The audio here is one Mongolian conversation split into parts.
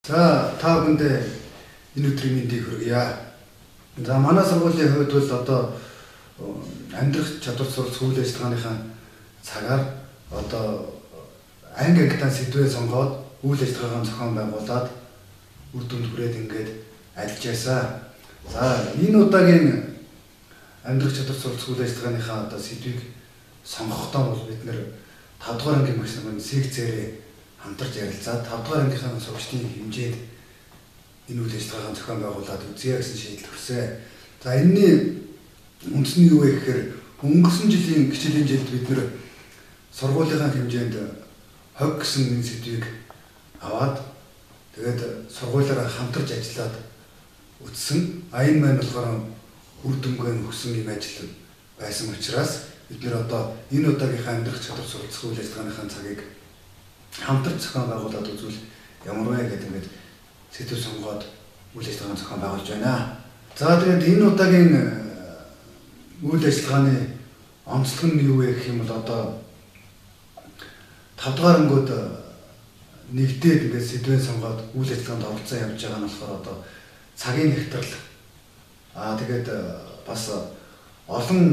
За та бүхэндээ энэ өдрийн мэндийг хүргье. За манай сургуулийн хувьд бол одоо амьдрах чадвар суралцах үйл ажиллагааныхаа цагаар одоо анги ангитаа сэдвээ сонгоод үйл ажиллагаагаа зохион байгуулад үр дүнд хүрээд ингээд ажиллаж байсан. За энэ удаагийн амьдрах чадвар суралцах үйл ажиллагааныхаа одоо сэдвийг сонгохдоо бол бид нэр 5 дугаар ангийн багш нар секцээрээ хамтарч ярилцаад 5 дугаар ангийнхаа сурагчдын хэмжээнд энэ үйл ажиллагаагаа зохион байгуулад үзье гэсэн шийдэл төрсөн. За энэний үндс нь юу вэ гэхээр өнгөрсөн жилийн хичээлийн жилд бид нэр сургуулийнхаа хэмжээнд хог гэсэн энэ сэдвийг аваад тэгээд сургуулиараа хамтарч ажиллаад үтсэн. А энэ маань болохоор үр дүнгээ өгсөн юм ажил байсан учраас бид нэр одоо энэ удаагийнхаа амьдрах чадвар суралцах үйл ажиллагааныхаа цагийг хамтарч зохион байгуулад үзвэл ямар вэ гэдэг ингээд сэдв сонгоод үйл ажиллагааны зохион байгуулж байна. За тэгээд энэ удаагийн үйл ажиллагааны онцлог нь юу вэ гэх юм бол одоо 5 дугаар ангиуд нэгдээд ингээд сэдвээ сонгоод үйл ажиллагаанд оролцсон явж байгаа нь болохоор одоо цагийн нэгтрэл тэгээд бас олон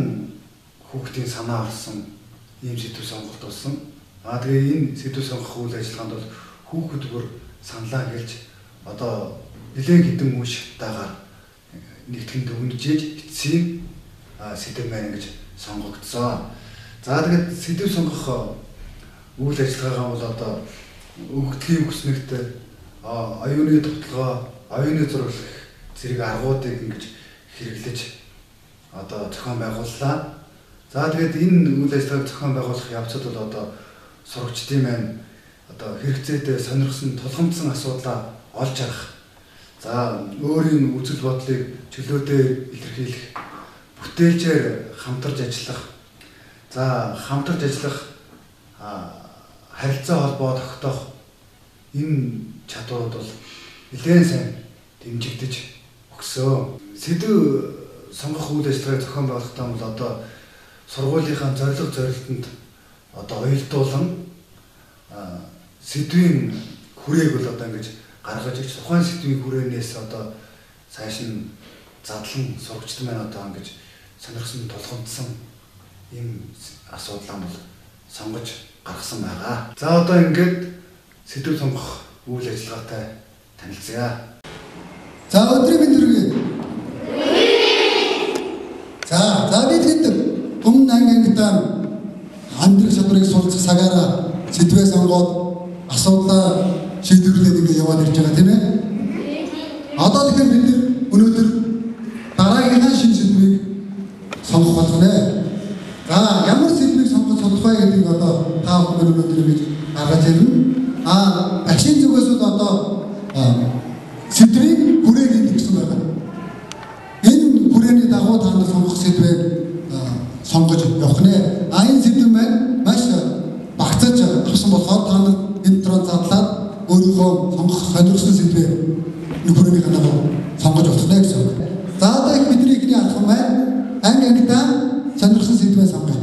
хүүхдийн санаа орсон ийм сэдв сонголт болсон. Тэгээ энэ сэдв сонгох үйл ажиллагаанд бол хүүхэд бүр саналаа хэлж одоо нэлээд хэдэн үе шаттайгаар нэгтгэн дүгнжээж эцсийн сэдв маань ингэж сонгогдсон. За тэгээд сэдв сонгох үйл ажиллагаагаа бол одоо өгөгдлийн хүснэгт оюуны довтолгоо, оюуны зураглах зэрэг аргуудыг ингэж хэрэглэж одоо зохион байгууллаа. За тэгээд энэ үйл ажиллагааг зохион байгуулах явцад бол одоо сурагчдын маань одоо хэрэгцээтэй сонирхсон, тулгамдсан асуудлаа олж харах. За өөрийн үзэл бодлыг чөлөөтэй илэрхийлэх, бүтээлчээр хамтарч ажиллах. За хамтарч ажиллах, харилцаа холбоо тогтоох энэ чадварууд бол нэлээд сайн дэмжигдэж өгсөн. Сэдв сонгох үйл ажиллагааг зохион байгуулахдаа бол одоо сургуулийнхаа зорилго зорилтонд одоо уялдуулан сэдвийн хүрээг бол одоо ингэж гаргаж ирж тухайн сэдвийн хүрээнээс одоо цааш нь задлан сурагчид маань одоо ингэж сонирхсон, тулгамдсан ийм асуудлаа бол сонгож гаргасан байгаа. За одоо ингээд сэдв сонгох үйл ажиллагаатай танилцъя. За өдрийн мэнд хүргэе. За бид хэд өмнө анги ангитаа амьдрах чадварыг суралцах цагаараа сэдвээ сонгоод асуудлаа шийдвэрлээд ингэ яваад ирж байгаа тийм ээ. Одоо тэгэхээр бид нар өнөөдөр дараагийнхаа шинэ сэдвийг сонгох болох нэ. За ямар сэдвийг сонгож сурах вэ гэдгийг одоо та бүхэн өнөөдөр ингэж гаргаж ирнэ. Багшийн зүгээс бол одоо сэдвийн хүрээг ингэсэн байна. Энэ хүрээний дагуу та нар сонгох сэдвээ сонгож явах нэ. Энэ сэдв маань маш багцааж авсан болохоор та нар энэ дрон задлаад өөрийнхөө сонгох сонирхсан сэдвээ энэ хүрээнийхээ дагуу сонгож болох нэ гэсэн үг. За одоо их бидний эхний алхам маань анги ангидаа сонирхсан сэдвээ сонгоё.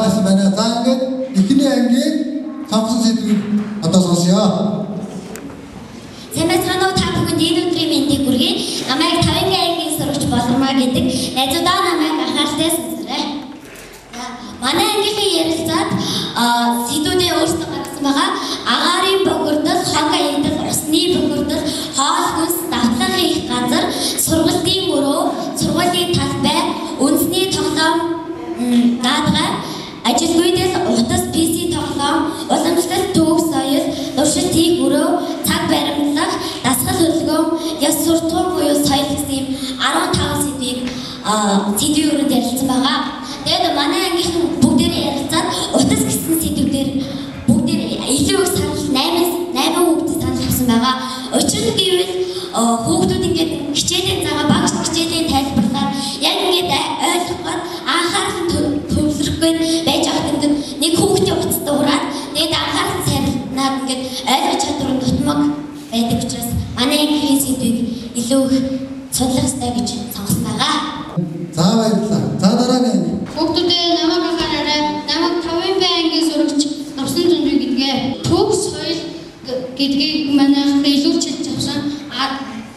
Гараад ирсэн байна. За ингээд эхний ангийн сонгосон сэдвийг одоо сонсъё. Сайн байцгаана уу, та бүхэнд энэ өдрийн мэндийг хүргэе. Намайг 5-ын ангийн сурагч Болормаа гэдэг. Найзуудаа намайг анхааралтай сонсоорой. Манай ангийнхын ярилцаад сэдвүүдээ өөрсдөө гаргасан байгаа. Агаарын бохирдол, хог аягдал, усны бохирдол, хоол хүнс, давтлагын их газар, сургалтын өрөө, сургуулийн талбай, үндэсний тоглоом, даадгай, ажилгүйдэл, утас, PC тоглоом, уламжлалт, түүх соёл, туршилт хийх өрөө, цаг баримтлах, дасгал хөдөлгөөн, ёс суртахуун буюу соёл гэсэн ийм 15 сэдвийг сэдвийн өрөөнд ярилцсан байгаа. Тэгээд манай ангийнхан бүгдээрээ ярилцаад утас гэсэн сэдвүүдээр бүгдээр илүү их санал 8 хүүхдэд санал авсан байгаа. Учир нь гэвэл хүүхдүүд ингээд хичээлийн цагаа багш хичээлийн тайлбарлаар яг ингээд ойлгоход анхаарал нь төвлөрөх гээд байж байхад ингээд нэг хүүхдийн утас дуурайд тэгээд анхаарал нь сарилнаад ингээд ойлгох чадвар нь дутмаг байдаг учраас манай ангийн сэдвийг илүү их судлах ёстой гэж сонгосон байгаа. За баярлалаа. За дараагийн анги. Хүүхдүүдээ намайг анхаараарай. Намайг 5-ын Б ангийн сурагч Нурсан Зүнжүү гэдгээ. Түүх соёл гэдгийг манайх илүүчилж авсан.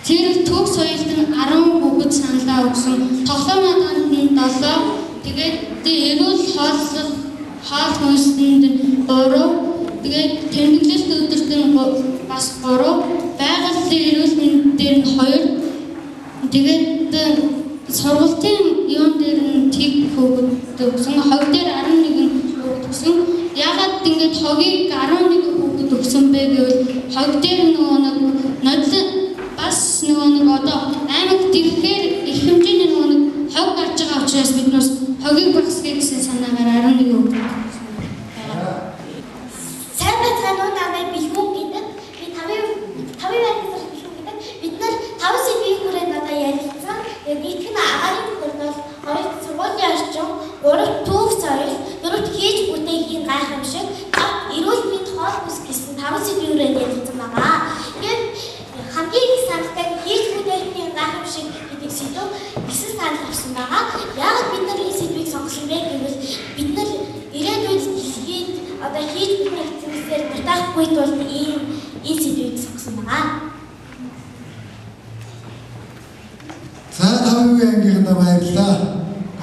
Тэр түүх соёлд нь 10 хүүхэд саналаа өгсөн. Тоглоом наадамд нь 7. Тэгээд эрүүл хооллох хоол хүнсэнд 3. Тэгээд тэмдэглэлт өдөрт нь бас 3. Байгалийн эрүүл мэнд дээр нь 2. Тэгээд сургалтын юун дээр нь тэг хүүхэд өгсөн. Хог дээр 11 хүүхэд өгсөн. Яагаад ингэж хогийг 11 хүүхэд өгсөн бэ гэвэл хог дээр нөгөө нэг нодлон бас нөгөө нэг одоо аймаг тэгэхээр их хэмжээний нөгөө нэг хог гарч байгаа учраас бид нас хогийг багасгая гэсэн санаагаар 11 хүүхэд өгсөн. Сайн байцгаана уу, намайг Бэлгүүн гэдэг. Би 5-ын ангийн сурагч Бэлгүүн гэдэг. Бид нар 5 сэдвийн хүрээнд одоо ярилцсан. Тэгээд нэгдүгээр нь агаарын бохирдол, хоёрт сургуулийн орчин, гуравт түүх соёл, дөрөвт хийж бүтээхийн гайхамшиг, тавт эрүүл мэнд, хоол хүнс гэсэн 5 сэдвийн хүрээнд ярилцсан байгаа. Тэгээд хамгийн их саналтай хийж бүтээхийн гайхамшиг гэдэг сэдв 9 санал авсан байгаа. Яагаад бид нар энэ сэдвийг сонгосон бэ гэвэл бид нар ирээдүйд дэлхийд одоо хийж бүтээх зүйлсээр дутаахгүй тулд ийм энэ сэдвийг сонгосон байгаа. За 5-ын ангийнхандаа баярлалаа.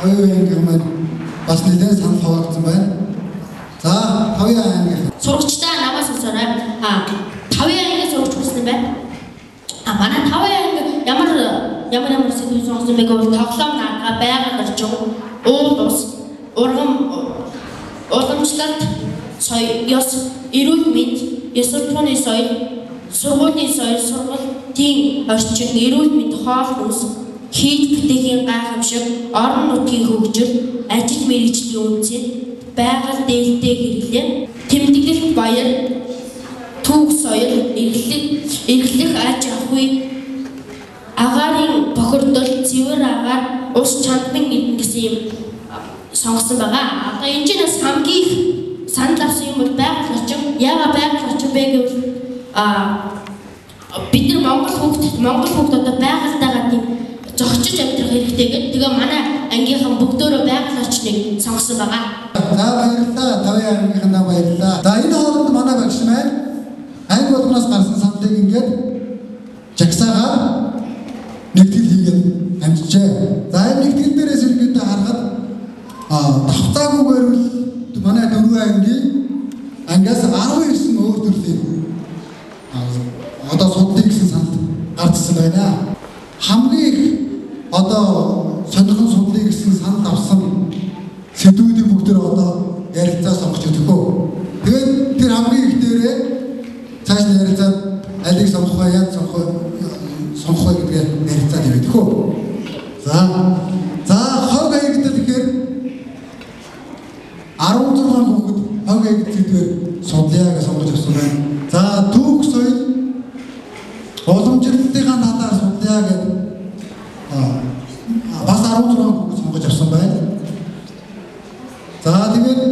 5-ын ангийн маань бас нэлээд санал хуваагдсан байна. За 5-ын ангийн сурагчдаа намаас сонсоорой. 5-ын ангийн сурагч хүснэ байна. Манай 5-ын анги ямар ямар сэдв сонгосон бэ гэвэл тоглоом наадгаа, байгаль орчин, уул ус, ургам, уламжлалт, соёл, ёс, эрүүл мэнд, ёс суртахууны соёл, сургуулийн соёл, сургалтын орчин, эрүүл мэнд, хоол хүнс, хийж бүтээхийн гайхамшиг, орон нутгийн хөгжил, ажил мэргэжлийн үнцэн, байгаль дээлтэй хэрэглээ, тэмдэглэл баяр, түүх соёл, эрхлэх аж ахуй, агаарын бохирдол, цэвэр агаар, ус чандмын эдэн гэсэн юм сонгосон байгаа. Одоо энэ чинь бас хамгийн их санал авсан юм бол байгаль орчин. Яагаад байгаль орчин бэ гэвэл бид нар Монгол хүүхд одоо байгальтайгаа тийм зохицож амьдрах хэрэгтэй гэдэг. Тэгээ манай ангийнхан бүгдөөрөө байгаль орчныг сонгосон байгаа. За баярлалаа. 5-ын ангийнхандаа баярлалаа. За энэ хооронд манай багш маань анги болгоноос гарсан саналыг ингээд жагсаагаад нэгтгэл хийгээд амжижээ. За энэ нэгтгэл дээрээс ерөнхийдөө харахад давтаагүйгээр л манай 4 ангийн ангиас 19 өөр төрлийн одоо судлах гэсэн санал гарч ирсэн байна. Хамгийн их одоо сонирхон судлах гэсэн санал авсан сэдвүүдийг бүгдээр одоо ярилцаа сонгож өгөх үү. Тэгээд тэр хамгийн их дээрээ цааш нь ярилцаад алийг сонгох вэ, яаж сонгох вэ гэдгээ ярилцаад явах үү. За хог хаягдал гэхээр 16 хүүхэд хог хаягдал сэдвээр судлаа гэж сонгож авсан байна. За түүх соёл уламжлалтынхаа талаар судлаа гэдэг бас 16 хүүхэд сонгож авсан байна. За тэгээд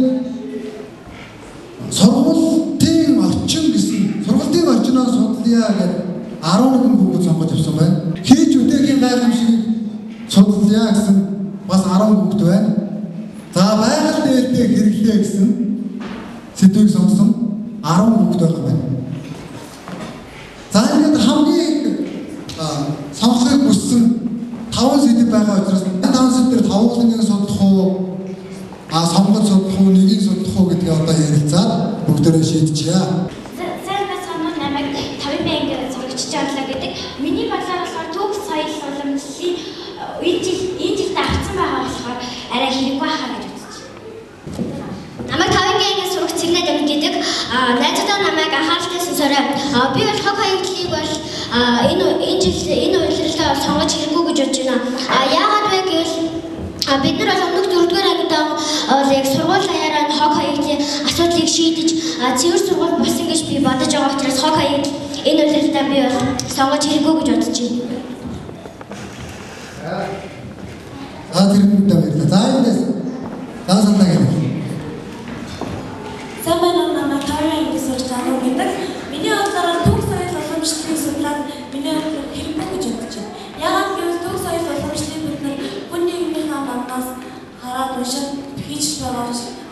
сургуулийн орчин гэсэн сургуулийн орчноо судлаа гэдэг 11 хүүхэд сонгож авсан байна. Хийж бүтээхийн гайхамшигыг судлаа гэсэн бас 10 хүүхэд байна. За байгаль хичээлдээ хэрэглээ гэсэн сэдвийг сонгосон 10 хүүхэд байгаа юм байна. За ингээд хамгийн сонгохыг хүссэн 5 сэдэв байгаа учраас 5 сэдвээр 5 ангийн судлах уу, сонгож судлах уу, нэгийг судлах уу гэдгийг одоо ярилцаад бүгдээрээ шийдчихье. Сайн байцгаана уу, намайг 5 ангийн сурагч Жаглаа гэдэг. Миний бодлоор болохоор түүх соёл уламжлалын энэ жилд авсан байгаа болохоор арай хэрэггүй хаа гэж үзэж байна. Намайг 5 ангийн сурагч Цэгнэ Дамин гэдэг. Найзуудаа намайг анхааралтай сонсоорой. Би бол хог хаягдлыг бол энэ жил энэ улиралдаа сонгож хэрэггүй гэж бодож байна. Яагаад вэ гэвэл бид нар бол өмнөх 4-р ангидаа бол яг сургууль даяараа хог хаягдлын асуудлыг шийдэж цэвэр сургууль болсон гэж би бодож байгаа учраас хог хаягдл энэ улиралдаа би бол сонгож хэрэггүй гэж бодож байна. За тэрнээ баярлалаа. За энэс за сандаа гэдэг. Сайн байна уу, намайг 5 ангийн сурагч Аруу гэдэг. Миний бодлоор түүх соёл уламжлалын судлаад миний бодлоор хэрэггүй гэж бодож байна. Яагаад гэвэл түүх соёл уламжлалыг бид нар хүн нийгмийнхаа намнаас хараад уншаад хийж байгаа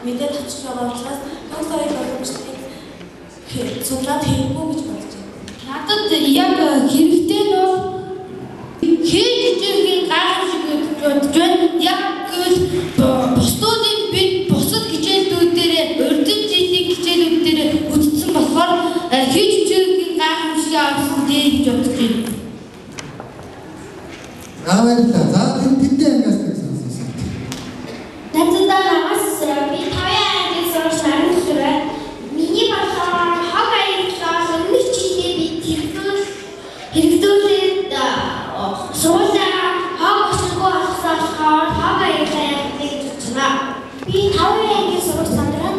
мэдээд авчиж байгаа учраас түүх соёл уламжлалыг судлаад хэрэггүй гэж бодож байна. Надад яг хэрэгтэй нь бол хийж идэхийн гайхамшиг гэж бодож байна. Яг гэвэл бусдуудын бид бусад хичээлүүдээр урдын жилийн хичээлүүдээр үзсэн болохоор хийж идэхийн гайхамшиг авсан дээ гэж бодож байна. За баярлалаа. За тэндээ ангиас нэг сонссон. Найзуудаа намайг сонсороо. Би 5 ангийн сурагч Наран Сүрэ. Миний бодлоор хог хаягдлаас өмнөх жилдээ би хэрэглүүлээд сургуулиа хог очиргүй болсон болохоор хог хаягдлаа яах вэ гэж бодож байна. Би 5 ангийн сурагч Сандраа.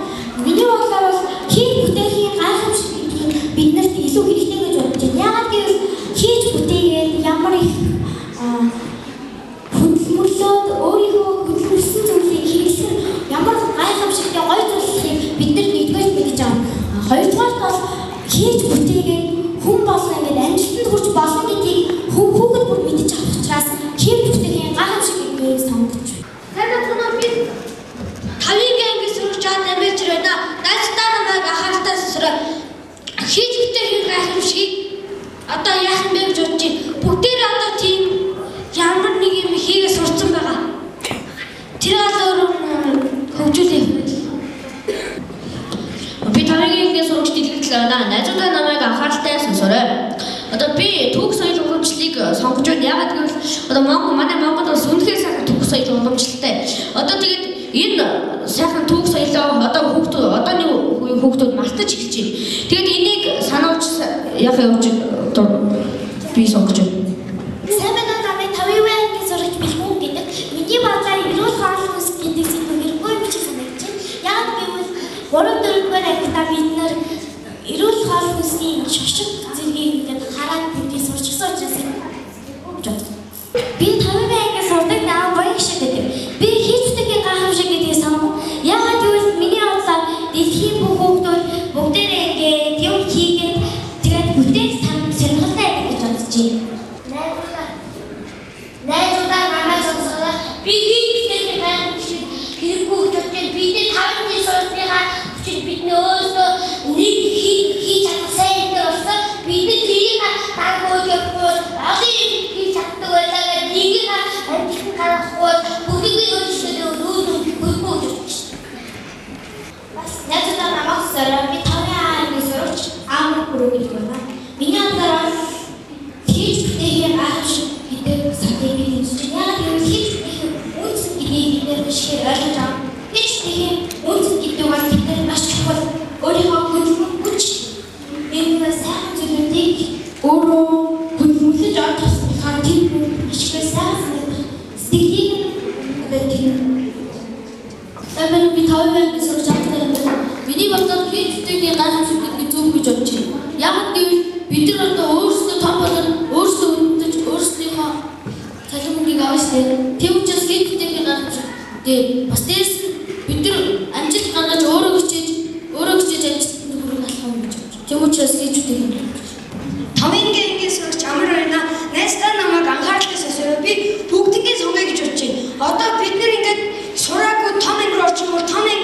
Миний бодлоор бол хийж бүтээхийн гайхамшиг гэдгийг биднэрт илүү хэрэгтэй гэж бодож байна. Яагаад гэвэл хийж бүтээгээд ямар их хөдөлмөрлөөд өөрийнхөө хөдөлмөрлсөн зүйлийг хэрэглэх ямар гайхамшигтай гоё зүйлийг бид нар нэгдүгээр мэдэж байгаа. Хоёрдугаарт бол хийж бүтээгээд хүн болгон ингээд амжилтанд хүрч болно гэдгийг хүүхэд бүр мэдэж авах учраас хийж бүтээхийн гайхамшиг гэдгийг сонгож байна. Сайн байна уу, би 5 ангийн сурагч Амилж байна. Найзтаа намайг анхааралтай сонсороо. Хийж бүтээхийн гайхамшигыг одоо яах юм бэ гэж бодож байна. Бүгдээр одоо тийм ямар нэг юм хийгээ сурцсан байгаа. Тэр гал өөрөө хөгжүүлэх юм. Би 5 ангийн сурагч дэлгэцэл байна. Найзуудаа намайг анхааралтай сонсоорой. Одоо би түүх соёл уламжлалыг сонгож байна. Яагаад гэвэл одоо Монгол манай Монгол улс үнэхээр сайхан түүх соёл уламжлалтай. Одоо тэгээд энэ сайхан түүх соёлоо одоо хүүхдүүд одооны хүүхдүүд мартаж эхэлж байна. Тэгээд энийг сануулж яах явж одоо би сонгож байна. Сайн байна уу, намайг 5 ангийн сурагч Бэлгүн гэдэг. Миний бодлоор эрүүл хоол хүнс гэдэг сэдв хэрэггүй юм шиг санагдаж байна. Яагаад гэвэл 3 4-р ангидаа бид нар эрүүл хоол хүнсний шошиг зэргийг ингээд хараад бидний сурчсан учраас хэрэггүй гэж бодсон. Би 5 ангийн сурдаг намайг Буян шиг гэдэг. Би хийж бүтээхийн гайхамшиг гэдгийг сонгов. Яагаад гэвэл миний бодлоор дэлхийн бүх хүүхдүүд бүгдээрээ ингээд юм хийгээд тэгээд бүтээх сонирхолтой байдаг гэж бодож байна. Найзуудаа намайг сонсоорой. Би хийж бүтээхийн гайхамшиг хэрэггүй гэж бодож байна. Бидний 5 жил сурсныхаа хүчээр бидний өөрсдөө нэг хийж чадах сайн гэдэг болсон. Бид тэрийг дагуулж явахгүй олон юм хийж чаддаг байлаа гэж нэгийг амжилтанд гаргахгүй бүгдийг өөрчлөлөө үүдэн хөргөө гэж бодож байна. Бас найзуудаа намайг сонсоорой. Би 5 ангийн сурагч Амар Бүрүү гэдэг байна. Миний бодлоор хийж бүтээхийн гайхамшиг гэдэг сэдвийг би үзэж байна. Яагаад гэвэл хийж бүтээхийн үнц гэдгийг бид нар биш ихээр ойлгож байгаа. Хийж бүтээхийн үнц гэдэг бол бид нар маш чухал. Өөрийнхөө хөдөлмөр хүч энэ сайхан зүйлүүдийг өөрөө хөдөлмөрлөж олж авсан тэр маш их сайхан санагдах. Сэтгэлийг одоо тэр Сайн би 5 ангийн сурагч Амтар байна. Миний бодлоор хийж бүтээхийн гайхамшиг гэдгийг зөв гэж бодож байна. Яагаад гэвэл бид нар одоо өөрсдөө том болон өөрсдөө үнэлж өөрсдийнхөө цалин мөнгийг авна шүү дээ. Тийм учраас хийж бүтээхийн гайхамшиг. Тэгээ бас дээрс нь бид нар амжилт гаргаж өөрөө хичээж амжилтанд хүрэх алхам гэж бодож байна. Тийм учраас хийж бүтээхийн гайхамшиг. 5 ангийн сурагч Амар байна. Найзтаа намайг анхааралтай сонсороо. Би бүгднийг сонгоё гэж бодож байна. Одоо бид нар ингээд сураагүй том анги руу орчихвол том анги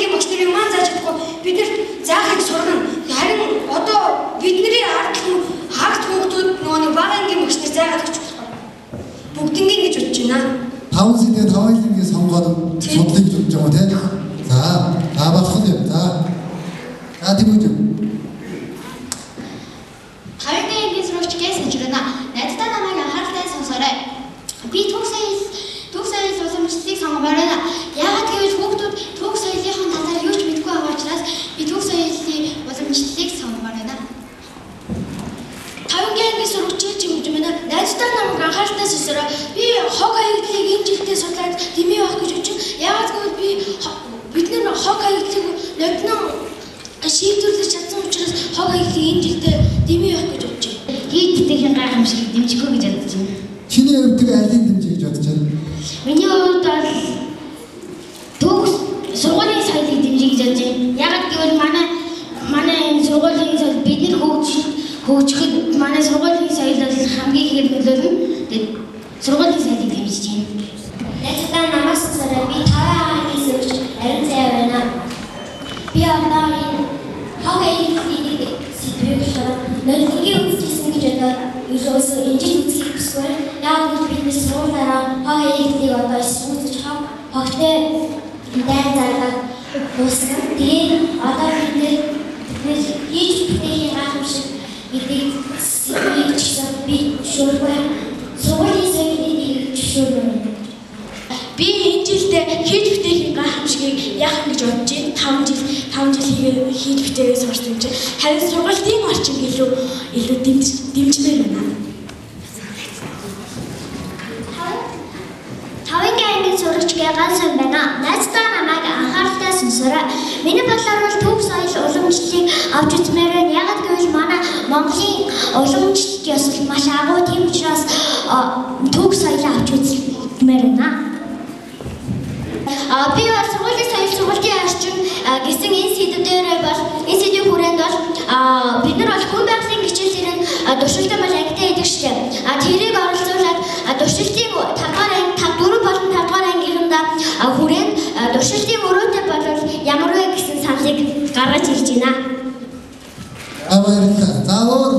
За, та болох юм. За. За тийм үү. Тавын ангийн сурагч Гэ Санжирна. Найздаа намайг анхааралтай сонсоорой. Би түүх соёл уламжлалыг сонгомоор байна. Яагаад гэвэл хүүхдүүд түүх соёлынхон талаар юу ч мэдэхгүй байгаа учраас би түүх соёлын уламжлалыг сонгомоор байна. Тавын ангийн сурагч гэж байна. Найздаа намайг анхааралтай сонсоорой. Би хог хаягдлыг энэ жилдээ судлаад дэмий байх гэж бодож. Яагаад гэвэл бид нар хог хаягдлыг ноднон шийдвэрлэж чадсан учраас хог хаягдлыг энэ жилдээ дэмий байх гэж бодож байна. Хийж бүтээхийн гайхамшигыг дэмжихгүй гэж бодож байна. Чиний хувьд алийг дэмжих гэж бодож байна? Миний хувьд бол түүх сургуулийн соёлыг дэмжих гэж бодож байна. Яагаад гэвэл манай энэ сургуулийн соёл бид нар хөгжихэд манай сургуулийн соёл бол хамгийн ихээр нөлөөлнө. Тэгээд сургуулийн соёлыг дэмжиж байна. Найздаа намайг сонсоорой. Би 5 ангийн сурагч Ариун Заяа байна. Би одоо энэ хог хаягдлыг сэдвийг болохоор нодлогийн үзчихсэн гэж одоо ерөөсөө энэ жил үзэхийг хүсэхгүй байна. Яг гэвэл бид нэр сургуулаараа хог хаягдлыг одоо үзэж хогтой дайн зарлаад дууссан. Тэгээд одоо бид нэр хийж бүтээхийн гайхамшиг гэдэг сэдвийг ч гэсэн би зөвшөөрөхгүй. Сургуулийн соёлыг зөвшөөрөхгүй. Би энэ жилдээ хийж бүтээхийн гайхамшигыг яах гэж бодож байна. 5 жил хийж бүтээгээ сурсан юм чинь харин сургалтын орчин илүү дэмжмээр байна. Тавын ангийн сурагч Гэ Гансан байна. Найздаа намайг анхааралтай сонсоорой. Миний бодлоор бол түүх соёл уламжлалыг авч үзмээр байна. Яагаад гэвэл манай Монголын уламжлалт ёслол маш агуу. Тийм учраас түүх соёлоо авч үзмээр байна. Би бол сургуулийн соёл сургуулийн орчин гэсэн энэ сэдвээр бол энэ сэдвийн хүрээнд бол бид нар бол хүн байгалийн хичээлээр нь туршилтын бол ангитай хийдэг шүү дээ. Тэрийг оролцуулаад туршилтын 5 дугаар анги 4 болон 5 дугаар ангийнхандаа хүрээнд туршилтын өрөөтэй болвол ямар вэ гэсэн саналыг гаргаж ирж байна. Баярлалаа. За өөр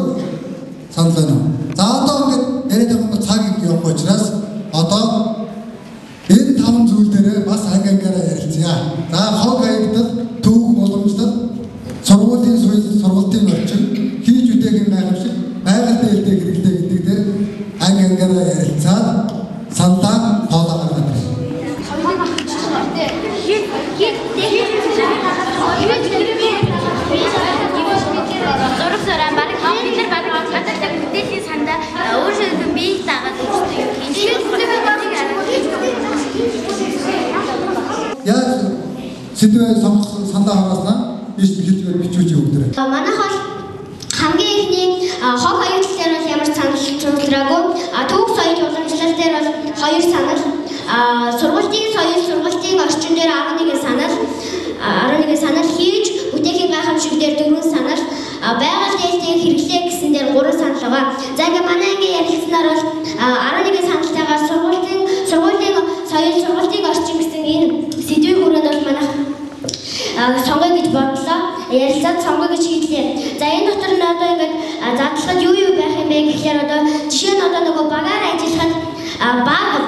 санал байна уу? За одоо ингээд яриад байгаа цаг явах учраас одоо энэ таван зүйл дээрээ бас анги ангиараа ярилцъя. За хог хаягдал, түүх уламжлал, сургуулийн соёл, сургалтын орчин, хийж бүтээхийн гайхамшиг, байгаль дээлтэй хэрэглээ гэдэг дээр анги ангиараа ярилцаад саналаа тоолоо гаргаад ирнэ. Зураг зураа бараг бид нар бараг гадаадтай бүтээлийн сандаа өөрсдөө биеийг дагаад үздэг юм. Яг сэдвээ сонгох сандаа хараснаа биш хэлж бичүүч өгдөрэй. Манайх бол хамгийн эхний хог хаягдал дээр бол ямар санал чуулраагүй. Түүх соёл уламжлал дээр бол 2 санал, сургуулийн соёл сургуулийн орчин дээр 11 санал, 11 санал хийж бүтээхийн гайхамшиг дээр 4 санал, байгаль дээлтэй хэрэглээ гэсэн дээр 3 санал байгаа. За ингээ манай ангийн ярилцсанаар бол 11 саналтайгаар сургуулийн соёл сургуулийн орчин гэсэн энэ сэдвийн хүрээнд бол манайх сонгоё гэж бодлоо. Ярилцаад сонгоё гэж шийдлээ. За энэ дотор нь одоо ингээд задлахад юу юу байх юм бэ гэхлээр одоо жишээ нь одоо нөгөө багаар ажиллахад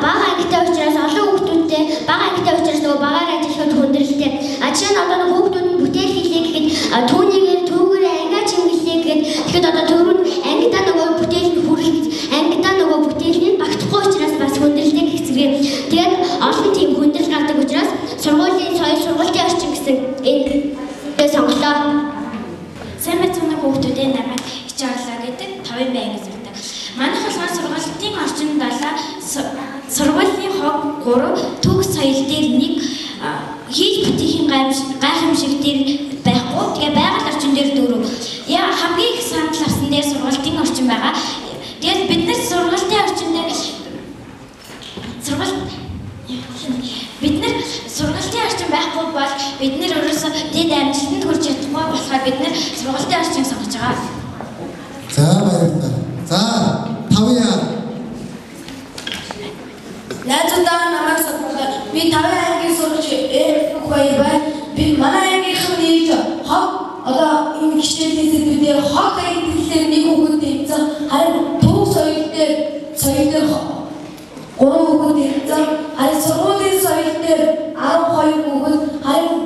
бага ангитай учраас олон хүүхдүүдтэй бага ангитай учраас нөгөө багаар ажиллахад хүндрэлтэй. Жишээ нь одоо нөгөө хүүхдүүд нь бүтээл хийлээ гэхэд түүнийгээр түүгээрээ ангиа чимгэлээ гэхэд тэгэхэд одоо төрөв нь ангидаа нөгөө бүтээл нь хүрэх ангидаа нөгөө бүтээл нь багтахгүй учраас бас хүндрэлтэй гэх зэрэг. Тэгээд олон тийм хүндрэл гардаг учраас сургуулийн соёл сургуулийн орчин гэсэн энэ сонголоо. Сайн байцгаана хүүхдүүдээ намайг хичээлээ гэдэг 5 бай гэж үздэг. Манайх болохоор сургалтын орчин 7, сургуулийн хог 3, түүх соёл дээр 1, хийж бүтээхийн гайхамшиг дээр байхгүй. Тэгээ байгаль орчин дээр 4. Яа хамгийн их санал авсан дээр сургалтын орчин байгаа. Тэгээд бид нар сургалтын орчин дээр бид нар сургалтын орчин байхгүй бол бид нар өөрөөсөө дэд амжилтанд хүрч чадахгүй болохоор бид нар сургалтын орчин сонгож байгаа. За баярлалаа. За тавья. Найзуудаа намайг сонсгоо. Би 5 ангийн сурагч Баяр байна. Би манай ангийнхан нийт хог одоо энэ хичээлийн сэдвүүдээр хог хаягдлаар нэг хүүхэд дэмжсэн. Харин түүх соёл дээр 3 хүүхэд дэмжсэн. Харин сургуулийн соёл дээр 12 хүүхэд, харин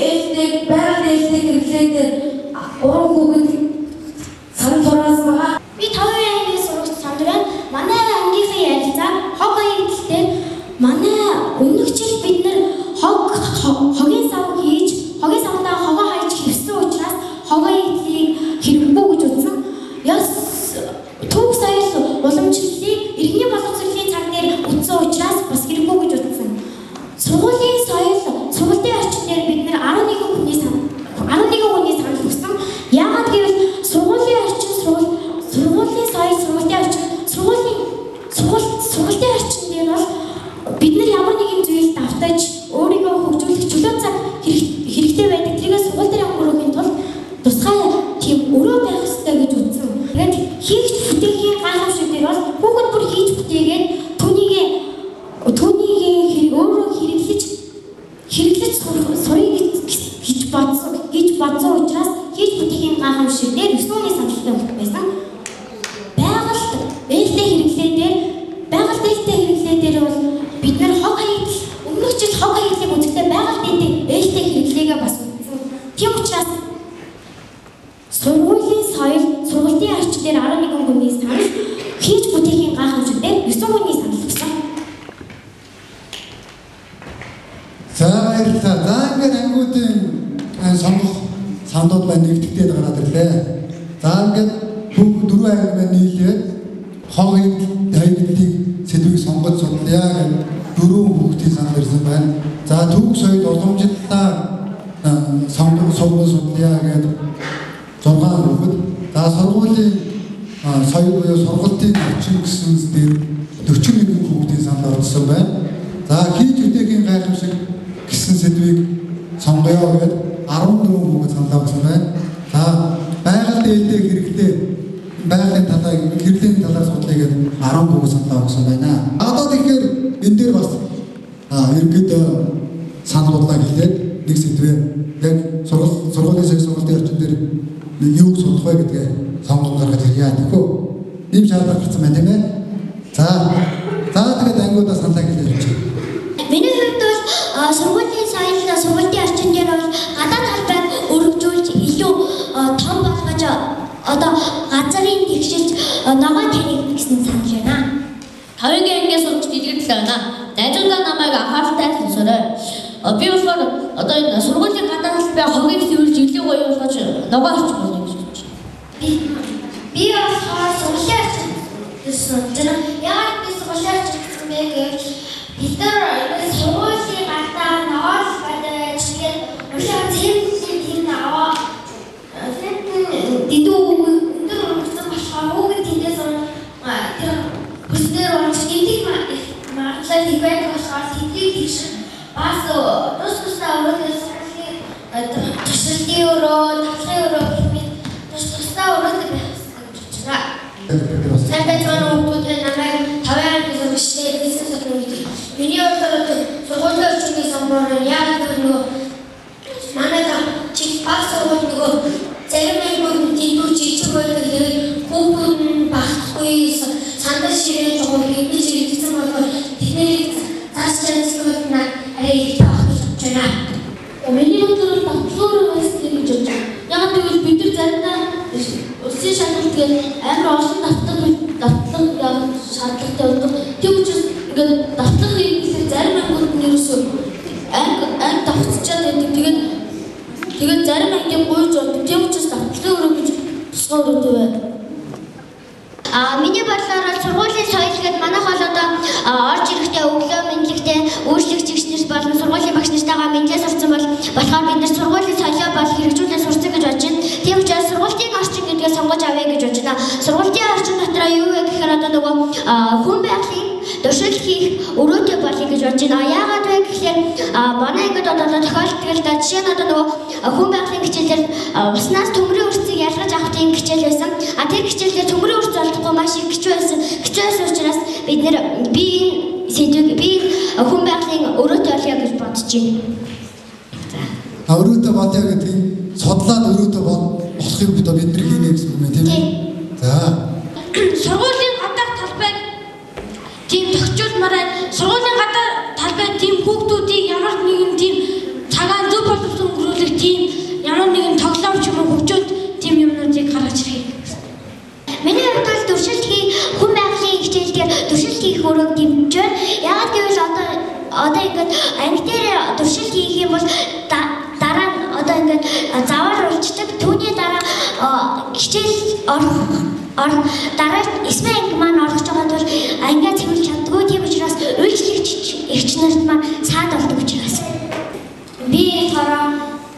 ээлтэй байгаль ээлтэй хэрэглээ дээр 3 хүүхэд санал хураасан байгаа. Би 5 ангийн сурагч Сандар байна. Манай ангийнхын ярилцаа хог хаягдал дээр манай өмнөх жил бид нэр хогийн сав хийж, хогийн савдаа хогоо хайж хэвсэн учраас хог хаягдлыг хэрэггүй гэж үзсэн. Ёс түүх соёл уламжлалыг иргэний боловсролын цаг дээр үтсэн учраас бас хэрэггүй гэж үзсэн. Сургуулийн соёл, сургуулийн орчин дээр бид нэр 11 хүний санал өгсөн. Яагаад гэвэл сургуулийн орчин, сургуулийн соёл, сургуулийн орчин, сургуулийн орчин дээр бол бид нар ямар нэгэн зүйл давтаж өөрийгөө хөгжүүлэх чөлөө цаг хэрэгтэй байдаг. Тэрийг сургууль дээр өнгөрөөхийн тулд тусгай тийм өрөө байх ёстой гэж үзсэн. Тэгээд хийж бүтээхийн гайхамшиг дээр бол хүүхэд бүр хийж бүтээгээд түүнийг өөрөө хэрэглэж сурыг гэж бодсон учраас хийж бүтээхийн гайхамшиг дээр 9 хүний саналтай байсан. Байгальд ээлтэй хэрэглээ дээр бол бид нар хог хаягдал өмнөх жил хог хаягдлыг үзэхдээ байгальд ээлтэй хэрэглээгээ бас үзсэн. Тийм учраас сургуулийн соёл, сургуулийн орчин дээр 11 хүний санал, хийж бүтээхийн гайхамшиг дээр 9 хүний санал өгсөн. За баярлалаа. За ингээд ангиудын сонгох сандууд маань нэгтгэдэг гараад ирлээ. За ингээд бүх дөрвөн анги маань нийлээд хог хаягдлыг сэдвийг сонгож судлаа гэж дөрвөн хүүхдийн санал ирсэн байна. За түүх соёл уламжлалаа сонгон судлаа гэж 6 хүүхэд. За сургуулийн соёл буюу сургалтын орчин гэсэн дээр 41 хүүхдийн санал орсон байна. За хийж бүтээхийн гайхамшиг гэсэн сэдвийг сонгоё гэж 14 хүүхэд санал өгсөн байна. За байгальд ээлтэй хэрэглээ байгалийн талаар хэрэглээний талаар судлаа гэж 10 хүүхэд санал өгсөн байна. Одоо тэгэхээр энэ дээр бас ерөнхийдөө санал бодлоо хэлээд нэг сэдвээ яг сургуулийн соёл сургалтын орчин дээр юуг судлах вэ гэдгээ сонгон гаргаж ирье. Тэгэхүү ийм шаардлага гарсан байна тийм ээ. За тэгээд ангиудаа саналаа хэлээ явчих. Миний хувьд бол сургуулийн соёл, сургуулийн орчин дээр бол гадаад талбайг өргөжүүлж илүү том болгож одоо газрын тэгшилж ногоо таних гэсэн санал байна. 5 ангийн сурагч дэлгэрэл байна. Найзуудаа намайг анхааралтай сонсоорой. Би болохоор одоо энэ сургуулийн гадаад талбай хогийг сэвэрлж илүү гоё болгож ногоо орчин болно гэж бодож байна. Би болохоор сургуулийн орчин гэсэн. Яагаад би сургуулийн орчин гэсэн бэ гэвэл бид нар сургуулийн гадаа ногоо талбайтай байж тэгээд урьдчилан цэвэрлэлийн тийм аваа дэндүү өндөр өргөцсөн болохоор хүүхэд тэндээс тэр бүснээр унж гэмтэх магадлал их байдаг болохоор тэднийг тэгшин бас тус тусдаа өрөөтэй сургуулийн туршилтын өрөө, тавлахын өрөө гэх мэт тус тусдаа өрөөтэй байх ёстой гэж бодож байна. Сайн байцгаана хүүхдүүд намайг 5 ангийн сурагчтай Элсэн Содон гэдэг. Миний бодлоор сургуулийн орчныг сонгоор яагаад гэвэл нөгөө манай чиг баг сургууль нөгөө зарим ангиуд нь дэндүү жижиг байдаг. Тэгээд хүүхдүүд нь багтахгүй сандал ширээ жогоо гэмтэж иргэсэн болохоор тэднийг зааш чанарлах нь арай их таах гэж бодож байна. Миний бодлоор давтлагын өрөө байсан гэж бодож байна. Яагаад гэвэл бид нар заримдаа улсын шалгалт гээд амар олон давтлага шаардлагатай болдог. Тийм учраас ингээд давтлага хийхдээ зарим ангиуд нь ерөөсөө анги давтчихад байдаг. Тэгээд зарим ангийн гуйж болдог. Тийм учраас давтлагын өрөө гэж тусгай өрөөтэй байна. Миний бодлоор сургуулийн соёл гээд манайх бол одоо орж ирэхдээ өглөө мэдлэгтэй үйлчлэгч нарт болон сургуулийн багш нартайгаа мэдлээ сурцсан бол болохоор бид нар сургуулийн соёлоо бол хэрэгжүүлээ сурцсан гэж бодож байна. Тийм учраас сургуулийн орчин гэдгээ сонгож авъя гэж бодож байна. Сургуулийн орчин дотроо юу вэ гэхээр одоо нөгөө хүн байгалийн туршилт хийх өрөөтэй болъё гэж бодож байна. Яагаад вэ гэхээр манай ангид одоо тохиолддог л да. Жишээ нь одоо нөгөө хүн байгалийн хичээлээр уснаас төмрийн үрцгийг ялгаж авах тийм хичээл байсан. Тэр хичээлээр төмрийн үрц олдохгүй маш их хэцүү байсан. Хэцүү байсан учраас бид нэр би энэ сэдвийг би хүн байгалийн өрөөтэй болъё гэж бодож байна. За. Өрөөтэй болъё гэдгийг судлаад өрөөтэй болохыг бид нар хийнэ гэсэн юм тийм ээ. За. Сургуулийн гадаах талбайг тийм тохижуулмаар байна. Сургуулийн гадаа талбай тийм хүүхдүүдийг ямар нэгэн тийм цагаан зөв боловсон өнгөрөөл Одоо ингээд анги дээр туршилт хийх юм бол дараа нь одоо ингээд заваар болчдөг. Түүний дараа хичээл орох дараа эсмэ анги маань орох гэж байгаа тул ангиа цэвэрлж чаддгүй. Тийм учраас үйлчлэгч эгч нарт маань саад болдог учраас. Би болохоор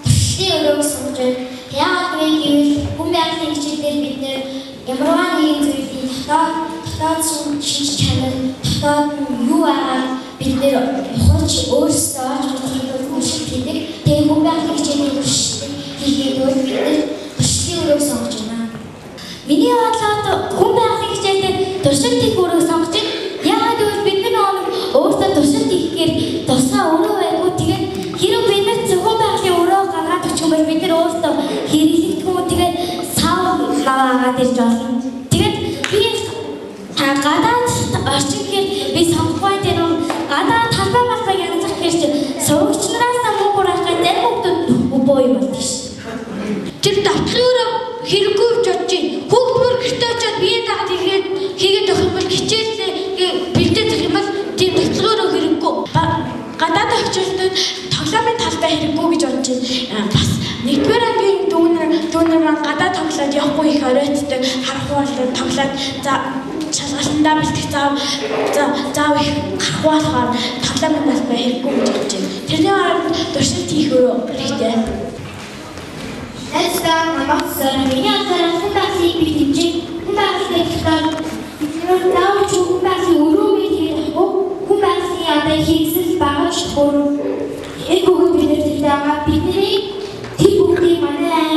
туршилтын өрөөг сонгож байна. Яагаад вэ гэвэл хүн байгалийн хичээлээр бид нэр ямарваа нэгэн зүйлийн дотоод шинж чанар, дотоод нь юу байгааг бид нэр ухаж өөрсдөө олж бодохын тулд туршилт хийдэг. Тэгээ хүн байгалийн хичээлийн туршилтыг хийхэд бол бид нэр туршилтын өрөөг сонгож байна. Миний бодлоор хүн байгалийн хичээлээр туршилт хийх өрөөг сонгож байна. Яагаад гэвэл бид нар өөрсдөө туршилт хийхээр тусгай өрөө байдгүй. Тэгээд хэрэг бид нар зөвхөн байгалийн өрөө гаргаад өчгөн бол бид нар өөрсдөө хэрэглэдэггүй. Тэгээд сав аваад ирж болно. Тэгээд би гадаад орчин гэхээр би сонгохгүй тийм үү? Гадаад талбай малбай янзах гэхээр чи сурагч нараас мөнгө хураах гэж зарим хүмүүс боо юм болдог ш. Тэр давтахын өрөө хэрэггүй гэж бодож байна. Хүүхд бүр гэртээ очиод биеийн дагаад хийгээд өгөх юм бол хичээлээ бэлдээд өгөх юм бол тийм давтахын өрөө хэрэггүй. Гадаад орчилтод тоглоомын талбай хэрэггүй гэж бодож байна. Бас нэгдүгээр ангийн дүүнер маань гадаад тоглоод явахгүй их оройтдаг, харахгүй болоод тоглоод за шалгалтандаа бэлтгэх зав их гарахгүй болохоор тоглоомын талбай хэрэггүй гэж бодож байна. Тэрний оронд туршилт хийх өрөө хэрэгтэй. Найздаа намайг сар миний анхаарал хүн байгалийн би дэмжиж хүн байгалийн талаар бид заавал ч хүн байгалийн өрөө гэж хэлэхгүй хүн байгалийн одоо хийгсэл багаж төр энэ бүгд бид нар байгаа бидний тэр бүгдийг манай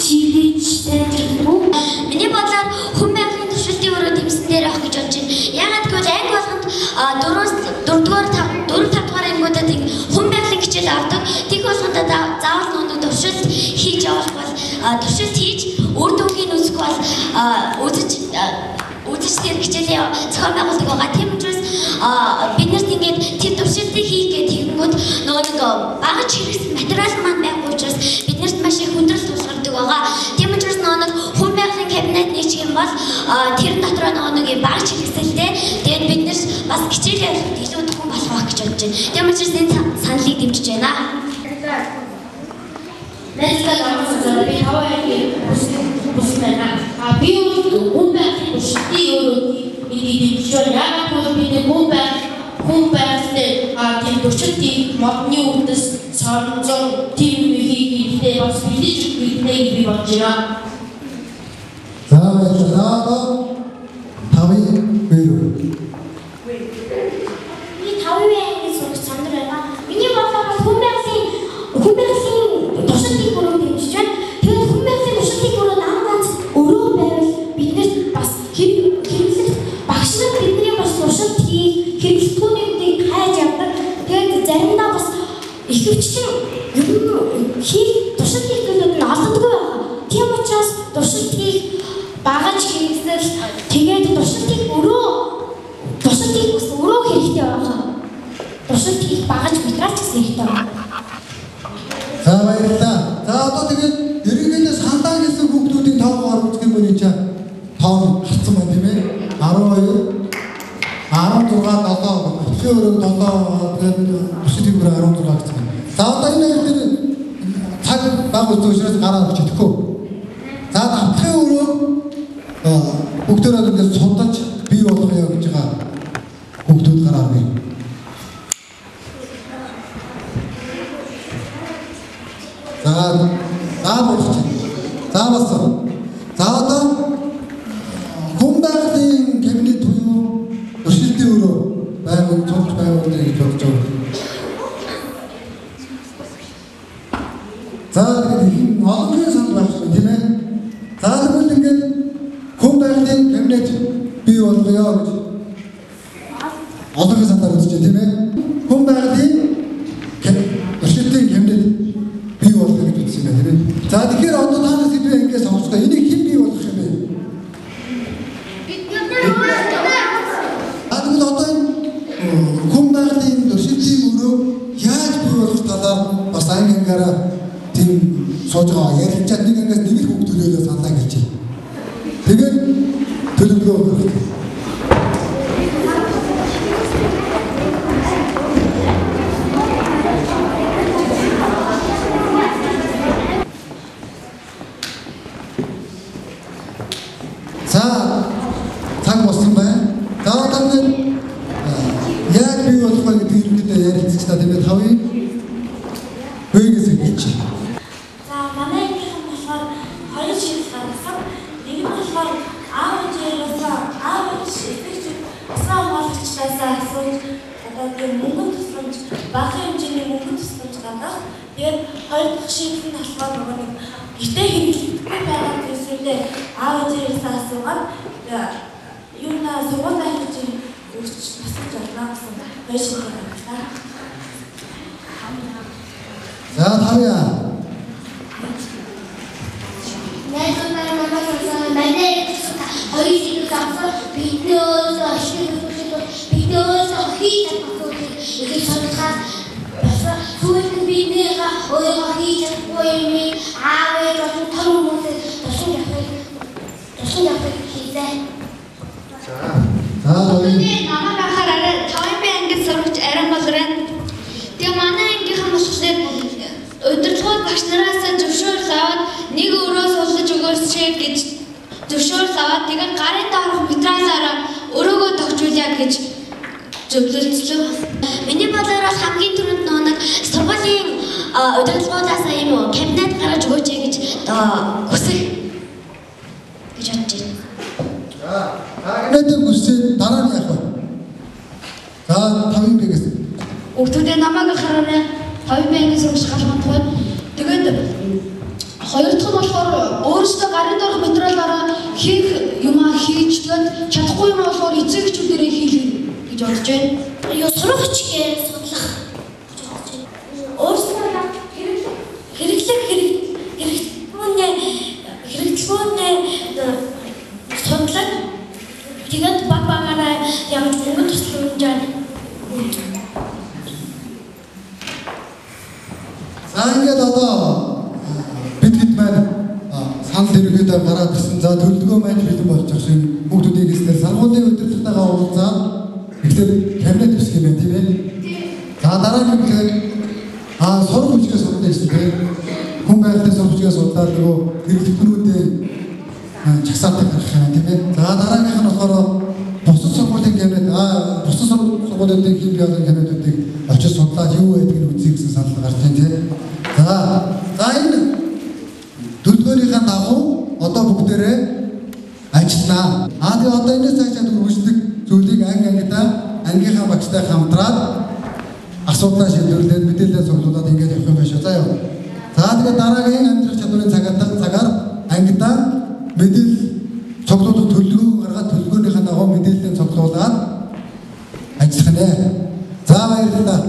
шийдэж сайн чаддаг. Миний бодлоор хүн байгалийн туршилтын өрөө дэмсэн дээр авах гэж бодож байна. Яагаад гэвэл анги болгонд 4-р 5 дугаар ангиудад хүн байгалийн хичээл авдаг. Тэг болгонд заавал нэг туршилт хийж явах бол туршилт хийж үр дүнгийн үзэх бол үзэж тэр хичээлээ зохион байгуулдаг байгаа. Тийм учраас бид нарт ингээд тэр туршилтыг хийх гэх тэгэнгүүт нөгөө нэг багаж хэрэгсэн материал маань байхгүй учраас бид нарт маш их хүндрэл тулгардаг байгаа. Тийм учраас нөгөө нэг хүн байгалийн кабинет нийчих юм бол тэр дотроо нөгөө нэг багаж хэрэгсэлтэй тэгээд бид нар бас хичээлээ илүү дөхөн болох байх гэж бодож байна. Тийм учраас энэ саналыг дэмжиж байна. Найздаа намайг сонсоод би 5 ангийн бүс байна. А би хүн байгалийн туршилтын өрөөг энийг дэмжиж байна. Яагаад гэвэл бид хүн байгаль тийм туршилт хийх модны өвдөс соронзон тийм юм хийх хэрэгтэй бас бэлдэж өгөх хэрэгтэй гэж би бодож байна. За баярлалаа. Одоо 5-ын өрөө. Би 5-ын ангийн сурагч Сандар байна. Миний бодлоор хүн байгалийн туршилтын өрөөг дэмжиж байна. Тэгээд хүн байгалийн туршилтын өрөө нам ганц өрөө байвал биднэрт бас хэрэглэх багш нар бидний бас туршилт хийх хэрэглэхүүнүүдийг хайж явдаг. Тэгээд заримдаа бас ихэвчлэн юм хийх туршилт хийх зүйлүүд нь олддоггүй байна. Тийм учраас туршилт хийх багаж хэрэгсэл тэгээд туршилт хийх өрөө туршилт хийх бас өрөө хэрэгтэй байна. Туршилт хийх багаж материал ч гэсэн хэрэгтэй байна. За баярлалаа. За одоо тэгээд ерөнхийдөө сандаа гэсэн хүүхдүүдийн тоогоор үзэх юм бол энэ чинь тоо гарцсан байна тийм ээ. 12 16 7 өчигдөр өрөө 7 тэгээд өчигдөр өрөө 16 гэсэн. За одоо энэ хоёр дээр цаг баг үзэх учраас гараа өгч идэхгүй. За давтахын өрөө бүгдээрээ ингээд судалж бий болгоё гэж байгаа хүүхдүүд гараа өгье. За болж. За болсон. За одоо хүн байгалийн кабинет буюу туршилтын өрөө байгуул цогц байгуулъя гэж бодож байгаа. За тэгээд их олон санал байх шүү тийм ээ. За тэгвэл ингээд хүн байгалийн кабинет бий болгоё гэж олон саналаар үзэж байна тийм ээ. Хүн байгалийн туршилтын кабинет бий болгоё гэж үзсэн юм байна тийм ээ. За тэгэхээр одоо та нар сэдвээ ингээд сонгоцгоо. Энийг хэн бий болгох юм бэ? Бид нар. За тэгвэл одоо энэ хүн байгалийн туршилтын өрөө яаж бий болгох талаар бас анги ангаараа тийм сууж байгаа ярилцаад нэг ангиас нэг л хүүхд төлөөлөө саналаа гэж байна. Тэгээд төлөвлөгөө өгөх. Тэгээд хоёр дахь шийдэл нь болохоор нөгөө нэг гэртээ хэрэглэхгүй байгаа зүйлсүүдээ аав ээжээс асуугаад юунаа сургуулаа хийж өгч тусалж болно гэсэн хоёр шийдэл гаргалаа. За тавья. Найзуудаа намайг сонсоо манай хоёр шийдэл авсан бидний өөрсдөө ашиг бидний өөрсдөө хийж чадах зүйлийг их судлахаас болсон. Сүүлд нь биднийхээ өөрийгөө хийж чадахгүй юмыг аав ээж болон том хүмүүсээс тусламж авахыг хийзээ. За намайг анхаар арай 5Б ангид сурагч Арин болроо. Тэгээ манай ангийнхан болохоор удирдлагууд багш нараас зөвшөөрөл аваад нэг өрөө суулгаж өгөөч гэж зөвшөөрөл аваад тэгээ гарын доорх материалаараа өрөөгөө тогтжуулъя гэж зөвлөлдлөө. Миний бодлоор бол хамгийн түрүүнд нэг сургуулийн удирдлагуудаас ийм кабинет гаргаж өгөөч гэж хүсэх гэж бодож байна. За, кабинетыг хүсээд дараа нь яах вэ? За, 5Б-гээс. Хүүхдүүдээ намайг анхаараа 5Б ангийн сурагч галман тухай. Тэгээд хоёр дахь нь болохоор өөрсдөө гарын доорх материалаараа хийх юмаа хийж тэгээд чадахгүй юм болохоор эцэг эхчүүдээрээ хийх гэж бодож байна. Юу сурах хүчгээ судлах гэж бодож байна. Өөрсдөө хэрэглэх хэрэглэхүүнээ судлаад тэгээд баг багаараа ямар мөнгө тусламжаар. За ингээд одоо бид хэд маань санал ерөнхийдөө гараад ирсэн. За төлөвлөгөө маань бэлэн болж байгаа шиг хүүхдүүдийн хэлснээр сургуулийн удирдлагатайгаа уулзаад эхлээд кабинет үүсгэх юм байна тийм ээ. За дараа нь тэгэхээр сурах хүчгээ судлаа гэсэн тийм. Хүн байгалийн сурах хүчгээ судлаад нөгөө хэрэглэгчнүүдийн чагсаалтыг гаргах юм тийм ээ. За дараагийнх нь болохоор бусад сургуулийн кабинет бусад сургуулиудын хэм биологийн кабинетүүдийг очиж судлаад юу байдгийг үзье гэсэн санал гарч байна тийм. За энэ төлөвлөгөөнийхөө дагуу одоо бүгдээрээ ажиллана. Тэгээ одоо энэс цаашаа үргэлжлэх зүйлийг анги ангидаа ангийнхаа багштай хамтраад асуудлаа шийдвэрлээд мэдээлэлээ цуглуулад ингээд явах юм байна шүү. За яа. За тэгээ дараагийн амьдрах чадварын цагаар ангидаа мэдээлэл цуглуулах төлөвлөгөө гаргаад төлөвлөгөөнийхөө дагуу мэдээлэлээ цуглуулад ажиллах нэ. За баярлалаа.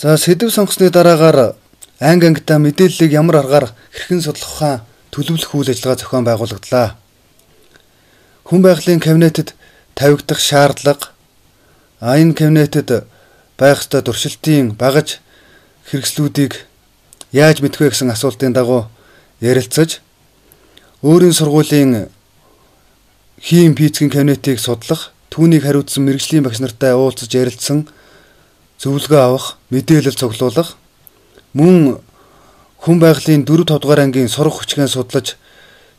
За сэдэв сонгосны дараагаар анги ангидаа мэдээллийг ямар аргаар хэрхэн судлах төлөвлөх үйл ажиллагаа зохион байгуулагдлаа. Хүн байгалийн кабинетэд тавигдах шаардлага, энэ кабинетэд байх ёстой туршилтын багаж хэрэгслүүдийг яаж мэдэх вэ гэсэн асуултын дагуу ярилцаж өөрийн сургуулийн хим физикийн кабинетыг судлах, түүнийг хариуцсан мэргэжлийн багш нартай уулзаж ярилцсан зөвлөгөө авах, мэдээлэл цуглуулах, мөн хүн байгалийн 4-5 дугаар ангийн сурах хүчгээ судлаж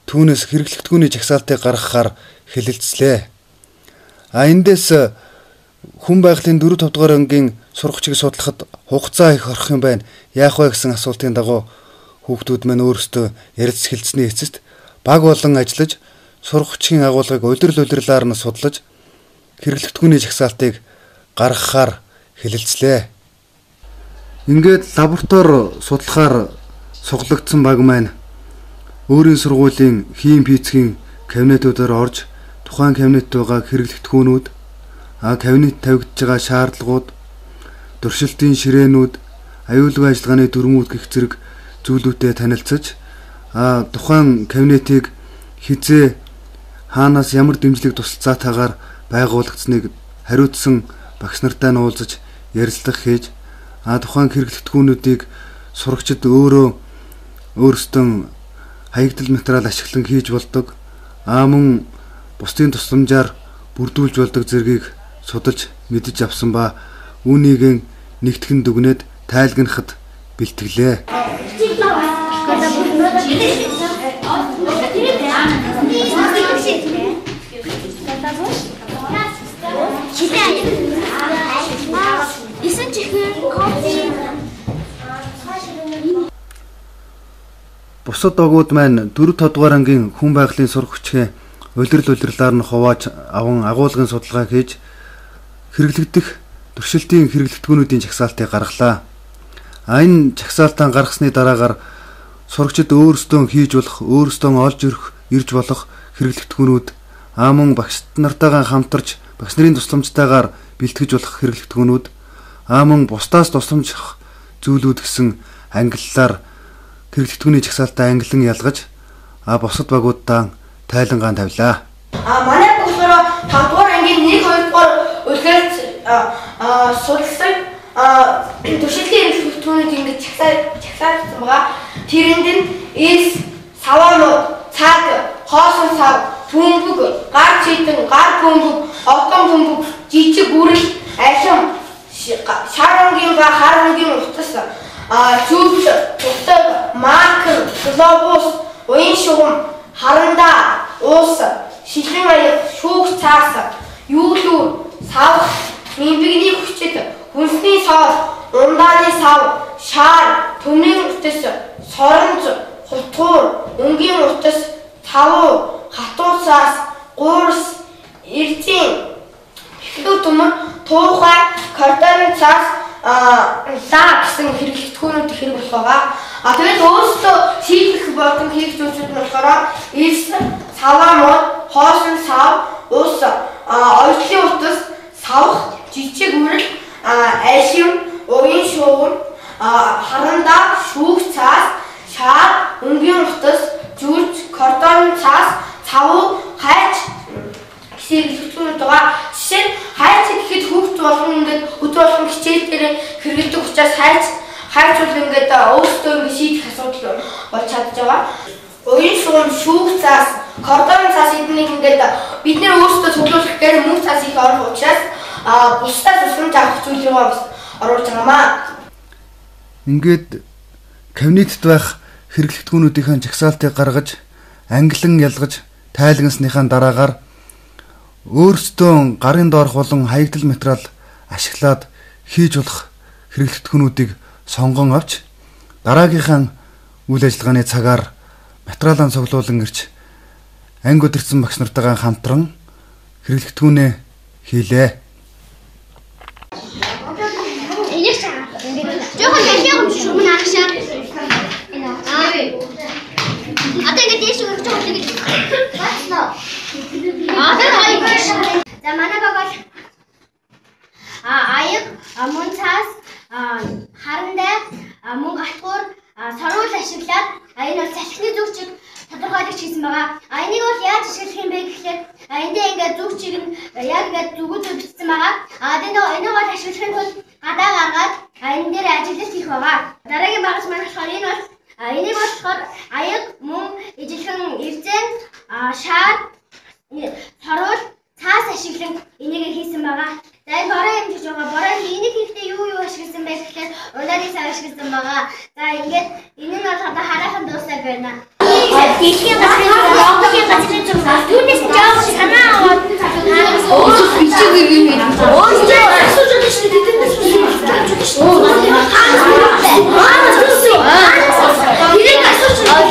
түүнээс хэрэглэгдэхүүний жагсаалтыг гаргахаар хэлэлцлээ. Эндээс хүн байгалийн 4-5 дугаар ангийн сурах хүчийг судлахад хугацаа их орох юм байна. Яах вэ гэсэн асуултын дагуу хүүхдүүд маань өөрсдөө ярилцж хэлцсэний эцэст баг болон ажиллаж сурах хүчийн агуулгыг улирал улирлаар нь судлаж хэрэглэгдэхүүний жагсаалтыг гаргахаар хэлэлцлээ. Ингээд лаборатори судлахаар суглагдсан баг маань өөрийн сургуулийн хим физикийн кабинетүүдээр орж тухайн кабинетд байгаа хэрэглэгдэхүүнүүд, кабинет тавигдж байгаа шаардлагууд, туршилтын ширээнүүд, аюулгүй ажиллагааны дүрмүүд гэх зэрэг зүйлүүдтэй танилцаж тухайн кабинетыг хизээ хаанаас ямар дэмжлэг тусалцаатайгаар байгуулагдсныг хариуцсан багш нартай нь уулзаж ярилцлага хийж тухайн хэрэглэгдэхүүнүүдийг сурагчид өөрөө өөрсдөө хаягдал материал ашиглан хийж болдог, мөн бусдын тусламжаар бүрдүүлж болдог зэргийг судалж мэдэж авсан ба үүнийг нэгтгэн дүгнээд тайлгнахад бэлтгэлээ. Бусад догууд маань 4-5 дугаар ангийн хүн байгалийн сурах хүчгээ улирал улирлаар нь хувааж аван агуулгын судалгаа хийж хэрэглэгдэх туршилтын хэрэглэгдэхүүнүүдийн жагсаалтыг гаргалаа. Энэ жагсаалтаа гаргасны дараагаар сурагчид өөрсдөө хийж болох, өөрсдөө олж ирж болох хэрэглэгдэхүүнүүд мөн багш нартайгаа хамтарч багш нарын тусламжтайгаар бэлтгэж болох хэрэглэгдэхүүнүүд мөн бусдаас тусламж авах зүйлүүд гэсэн ангиллаар хэрэглэгдэхүүний жагсаалтаа ангилан ялгаж бусад багуудаа тайлангаан тавилаа. Манай болохоор 5 дугаар ангийн 1 2 дугаар улиралд судалсан туршилтын хэрэглэгдэхүүнүүд ингэж жагсаалсан байгаа. Тэрэнд нь элс, саваанууд, цаг, хоосон сав, бөмбөг, гар чийдэн, гар бөмбөг, одон бөмбөг, жижиг үрэл, алим, шар өнгийн ба хар өнгийн утас, зүүл, утга, маркер, глобус, уян шугам, харандаа, уус, шилэн аяг, шүүх цаас, юулүүр, савх, нимбэгний хүчит, хүнсний соор, ундааны сав, шаар, төмрийн утас, соронз, хутгуур, өнгийн утас, тавуу, хатуу цаас, гуурс, эрзийн, эхлүү төмөр, туухай, кордон цаас, лаа гэсэн хэрэглэгдэхүүнүүд хэрэг болох байгаа. Тэгээд өөрсдөө шийдэх болон хийх зүйлсүүд нь болохоор элс, саваамууд, хоосон сав, ус, оюутлын утас, савх, жижиг үрэл, алим, уян шугам, харандаа, шүүх цаас, шаар, өнгийн утас, зүрж, кордон цаас, цавуу, хайч гэсэн хэрэглэгдэхүүнүүд байгаа. Жишээ нь хайч гэхэд хүүхд болгон ингээд өдөр болгон хичээл дээр хэрэглэдэг учраас хайч бол ингээд өөрсдөө ингээд шийдэх асуудал болж чадж байгаа. Уян шугам, шүүх цаас, кордон цаас эднийг ингээд бид нэр өөрсдөө цуглуулах гэхээр мөнгө цаас их орох учраас бусдаас тусламж авах зүйлийг бас оруулж байгаамаа. Ингээд кабинетд байх хэрэглэгдэхүүнүүдийн жагсаалтыг гаргаж, ангилан ялгаж, тайлгансныхаа дараагаар өөрсдөө гарын доорх болон хаягдал материал ашиглаад хийж болох хэрэглэгдэхүүнүүдийг сонгон авч дараагийнхаа үйл ажиллагааны цагаар материалаа цуглуулан ирж анги удирдсан багш нартайгаа хамтран хэрэглэгдэхүүнээ хийлээ. Жохон дэлхийм шүмэн агшаа. Одоо ингэ дээш өргөж байгаа гэж. Бацнаа. За манай баг бол аяг, мөн цаас, харандаа, мөн гатгуур, сорвол ашиглаад энэ бол салхины зүгчийг тодорхойлогч хийсэн байгаа. Энийг бол яаж ашиглах юм бэ гэхлээр эндээ ингээд зүгчийг нь яг ингээд зүгүүд бичсэн байгаа. Энэ бол ашиглахын тулд гадаа гаргаад энэ дээр ажиглалт хийх байгаа. Дараагийн багц маань болохоор энэ бол энийг болохоор аяг, мөн ижилхэн эрзэн, шаар, сорвол, цаас ашиглан энийг хийсэн байгаа. За энэ бороо юм гэж байгаа. Бороо энийг хийхдээ юу ашигласан бэ гэхлээр улааны сав ашигласан байгаа. За ингээд энэ нь бол одоо хараахан дуусаа байна. Дэлхийн газрын зураг, Монголын газрын зураг. Түүнээс нь жоох санаа аваад өөрсдөө бичиг юм юм. Өөрсдөө асууж байгаа шүү дээ. Тэд нар асууж байгаа шүү дээ. Тэрийг асууж байгаа.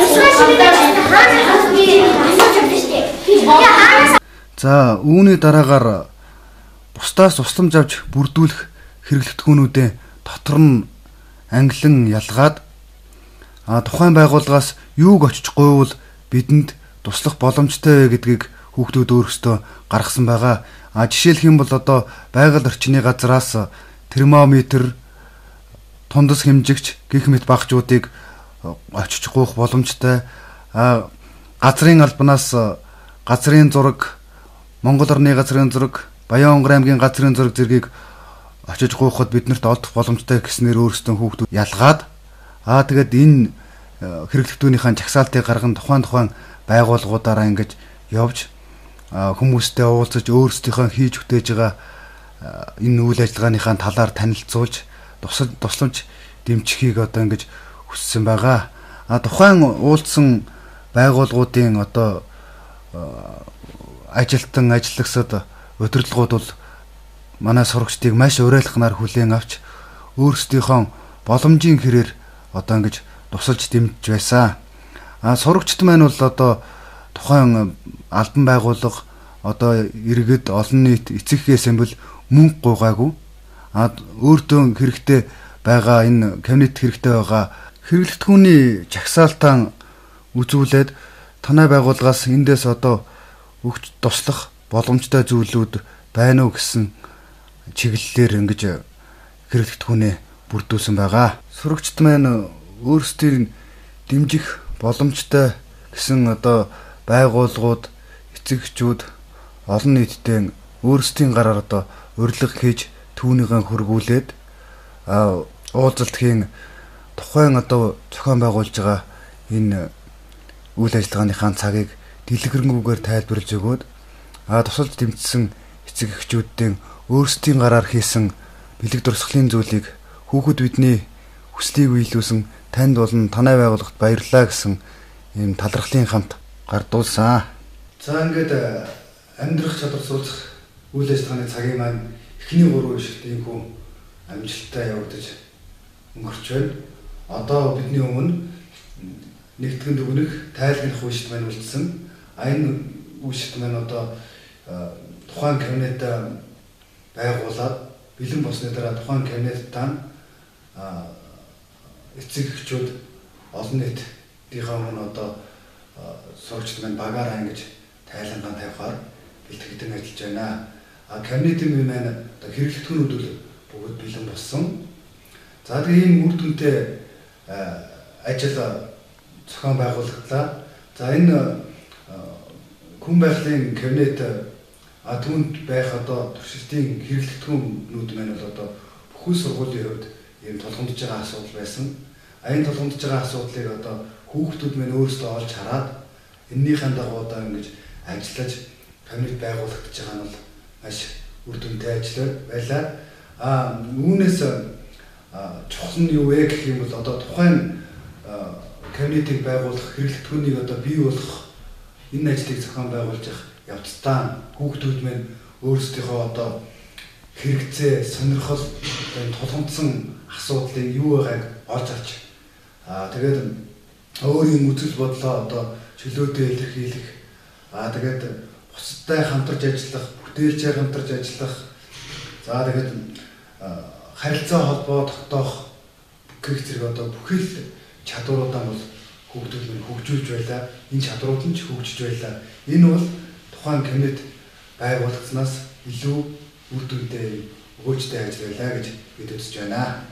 За үүний дараагаар бусдаас тусламж авч бүрдүүлэх хэрэглэгдэхүүнүүдээ дотор нь ангилан ялгаад тухайн байгууллагаас юуг очиж гуйвал бидэнд туслах боломжтой вэ гэдгийг хүүхдүүд өөрсдөө гаргасан байгаа. Жишээлх юм бол одоо байгаль орчны газраас термометр, тундас хэмжигч гэх мэт багчуудыг очиж гуйх боломжтой. Газрын албанаас газрын зураг, Монгол орны газрын зураг, Баян-Онгор аймгийн газрын зураг зэргийг очиж гуйхад биднэрт олдох боломжтой гэснээр өөрсдөө хүүхдүүд ялгаад тэгээд энэ хэрэглэгдэхүүнийхээ жагсаалтыг гарган тухайн байгууллагуудаараа ингэж явж хүмүүстэй уулзаж өөрсдийнхөө хийж бүтээж байгаа энэ үйл ажиллагааныхаа талаар танилцуулж тусламж дэмжихийг одоо ингэж хүссэн байгаа. Тухайн уулзсан байгууллагуудын одоо ажилтан ажиллагсад удирдлагууд бол манай сурагчдыг маш уриалхнаар хүлээн авч өөрсдийнхөө боломжийн хэрээр одоо ингэж тусалж дэмжиж байсан. Сурагчд маань бол одоо тухайн албан байгууллага одоо иргэд олон нийт эцэгхээс юм бол мөнгө гуйгаагүй. Өөртөө хэрэгтэй байгаа, энэ кабинет хэрэгтэй байгаа хэрэглэгдэхүүний жагсаалтаа үзүүлээд танай байгууллагаас эндээс одоо өгч туслах боломжтой зүйлүүд байна уу гэсэн чиглэлээр ингэж хэрэглэгдэхүүнээ бүрдүүлсэн байгаа. Сурагчид маань өөрсдийг дэмжих боломжтой гэсэн одоо байгууллагууд, эцэг эхчүүд олон нийтдээ өөрсдийн гараар одоо урилга хийж түүнийгээ хөргүүлээд уулзалтын тухайн одоо зохион байгуулж байгаа энэ үйл ажиллагааныхаа цагийг дэлгэрэнгүйгээр тайлбарлаж өгөөд тусалж дэмжсэн эцэг эхчүүдийн өөрсдийн гараар хийсэн бэлэг дурсгалын зүйлийг хүүхэд бидний хүслийг биелүүлсэн танд болон танай байгууллагт баярлалаа гэсэн ийм талархлын хамт гардуулсан. За ингээд амьдрах чадвар суралцах үйл ажиллагааны цагийн маань эхний 3 шигт ийхүү амжилттай явагдаж өнгөрч байна. Одоо бидний өмнө нэгтгэн дүгнэх, тайлгнах үе шат маань үлдсэн. Энэ үе шат маань одоо тухайн кабинет байгуулад бэлэн болсны дараа тухайн кабинеттаа эцэг эхчүүд олон нийтийнхээ өмнө одоо сурагчид маань багаараа ингэж тайлангаан тавихаар бэлтгэгдэн ажиллаж байна. Кабинетын маань одоо хэрэглэгдэхүүнүүд бүгд бэлэн болсон. За тэгээ ийм үр дүнтэй ажил зохион байгуулагдлаа. За энэ хүн байгалийн кабинет түүнд байх одоо туршилтын хэрэглэгдэхүүнүүд маань бол одоо бүхэл сургуулийн хувьд ийм тулгамдж байгаа асуудал байсан. Энэ тулгамдж байгаа асуудлыг одоо хүүхдүүд маань өөрсдөө олж хараад энэнийхэн дагуу одоо ингэж ажиллаж кабинет байгуулагдаж байгаа нь бол маш үр дүнтэй ажил байлаа. Үүнээс чухал нь юу вэ гэх юм бол одоо тухайн кабинетийг байгуулах, хэрэглэгдэхүүнийг одоо бий болгох энэ ажлыг зохион байгуулж явах явцдаа хүүхдүүд маань өөрсдийнхөө одоо хэрэгцээ, сонирхол, одоо энэ тулгамдсан асуудлыг юу байгааг олж авч тэгээд өөрийн үзэл бодлоо одоо чөлөөтэй илэрхийлэх, тэгээд бусадтай хамтарч ажиллах, бүтээлчээр хамтарч ажиллах, за тэгээд харилцаа холбоо тогтоох гэх зэрэг одоо бүхэл чадваруудаа бол хүүхдүүд мань хөгжүүлж байлаа. Энэ чадварууд нь ч хөгжиж байлаа. Энэ бол тухайн кабинет байгуулагдсанаас илүү үр дүнтэй өгөөжтэй ажил байлаа гэж бид үзэж байна.